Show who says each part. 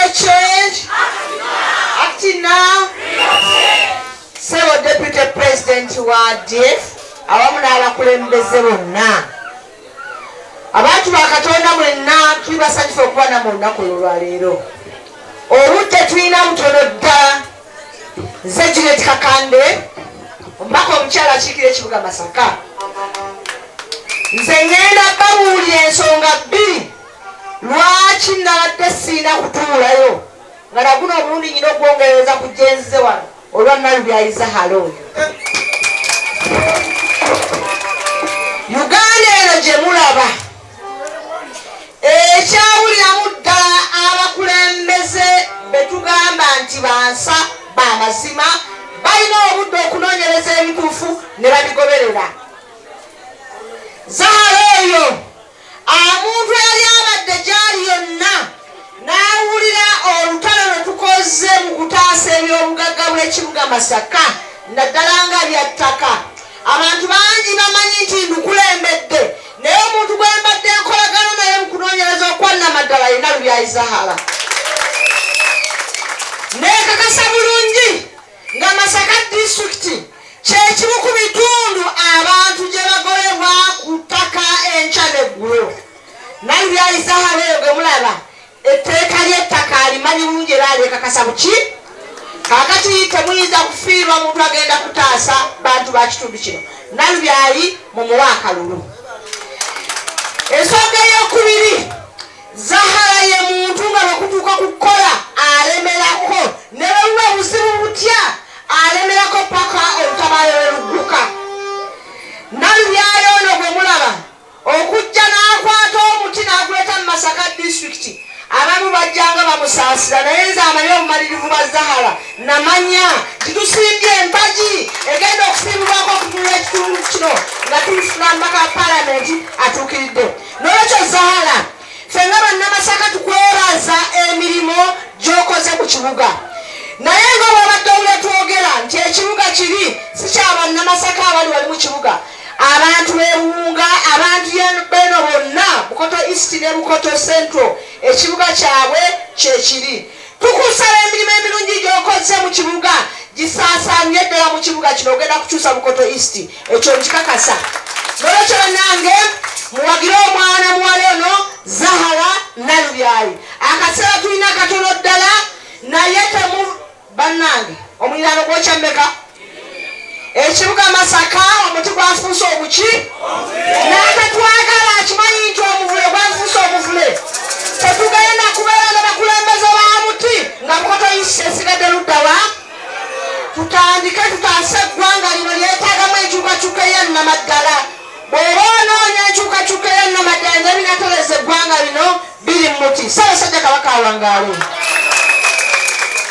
Speaker 1: For change. Act now. Ssebo Deputy President wa DF awamu n'abakulembeze bonna, abantu ba Katonda mwenna, tuli basanyufu okuba namwe olunaku olwaleero. Obudde tulina butono ddala. Nze Juliet Kakande, omubaka omukyala akiikira ekibuga Masaka. Nze ŋŋenda babuulira ensonga bbiri lwaki nabadde siina kutuulayo nga naguno omulundi nyina okwongereza ku gyenzize wano olwa Nalubyayi Zahara oyo. Uganda eno gye mulaba ekyawuliramu ddala abakulembeze betugamba nti bansa bamazima, balina obudde okunoonyereza ebituufu ne babigoberera. Zahara oyo amuntu eyali abadde gyali yonna n'awulira olutalo lwe tukoze mu kutaasa eby'obugagga bw'ekibuga Masaka, naddala nga bya ttaka. Abantu bangi bamanyi nti ndukulembedde, naye omuntu gwe mbadde nkolagana naye mu kunoonyereza okwannamaddala ye Nalubyayi Zahara. Neekakasa bulungi nga Masaka disitulikiti kyekimu ku bitundu abantu gye bagolebwa ku ttaka enkya n'eggulo. Nalubyayi Zahara oyo gwe mulaba etteeka ly'ettaka alimanyi bulungi era alyekakasa buki. Kaakati temuyinza kufiirwa muntu agenda kutaasa bantu ba kitundu kino. Nalubyayi mumuwe akalulu. Ensonga ey'okubiri, Zahara ye muntu nga bwe kutuuka ku kukola alemerako, ne bwe buba buzibu butya alemerako paka olutabaalo lwe lugguka. Nalubyayi ono gwe mulaba okujja n'akwata omuti n'aguleeta mu Masaka disitulikiti, abamu bajjanga bamusaasira, naye nze amanyi obumalirivu bwa Zahara namanya nti tusimbye empagi egenda okusimbibwako okutunula ekitundu kino nga tufuna omubaka wa palamenti atuukiridde. N'olwekyo Zahara, ffe nga Bannamasaka tukwebaza emirimu gy'okoze mu kibuga, naye nga bw'obadde owulira twogera nti ekibuga kiri si kya Bannamasaka abali wali mu kibuga, abantu b'ebuwunga, abantu beno bonna Bukoto East ne Bukoto Central, ekibuga kyabwe kyekiri. Tukusaba emirimu emirungi gy'okoze mu kibuga gisaasaanire ddala mu kibuga kino, ogenda kukyusa Bukoto East, ekyo nkikakasa. N'olwekyo bannange muwagire omwana muwala ono Zahara Nalubyayi. Akaseera tulina katono ddala, naye temu bannange omuliraano gwokya mmeka? Ekibuga Masaka omuti gwafuuse obuki, n'atatwagala akimanyi nti omuvule gwafuuse omuvule. Tetugenda kubeera na bakulembeze ba muti nga Bukoto East esigadde luddawa. Tutandike tutaase eggwanga lino, lyetaagamu enkyukakyuka eyannamaddala. Bw'oba onoonya enkyukakyuka eyannamaddala n'ebinatereza eggwanga lino biri mu muti. Ssaabasajja Kabaka awangaale.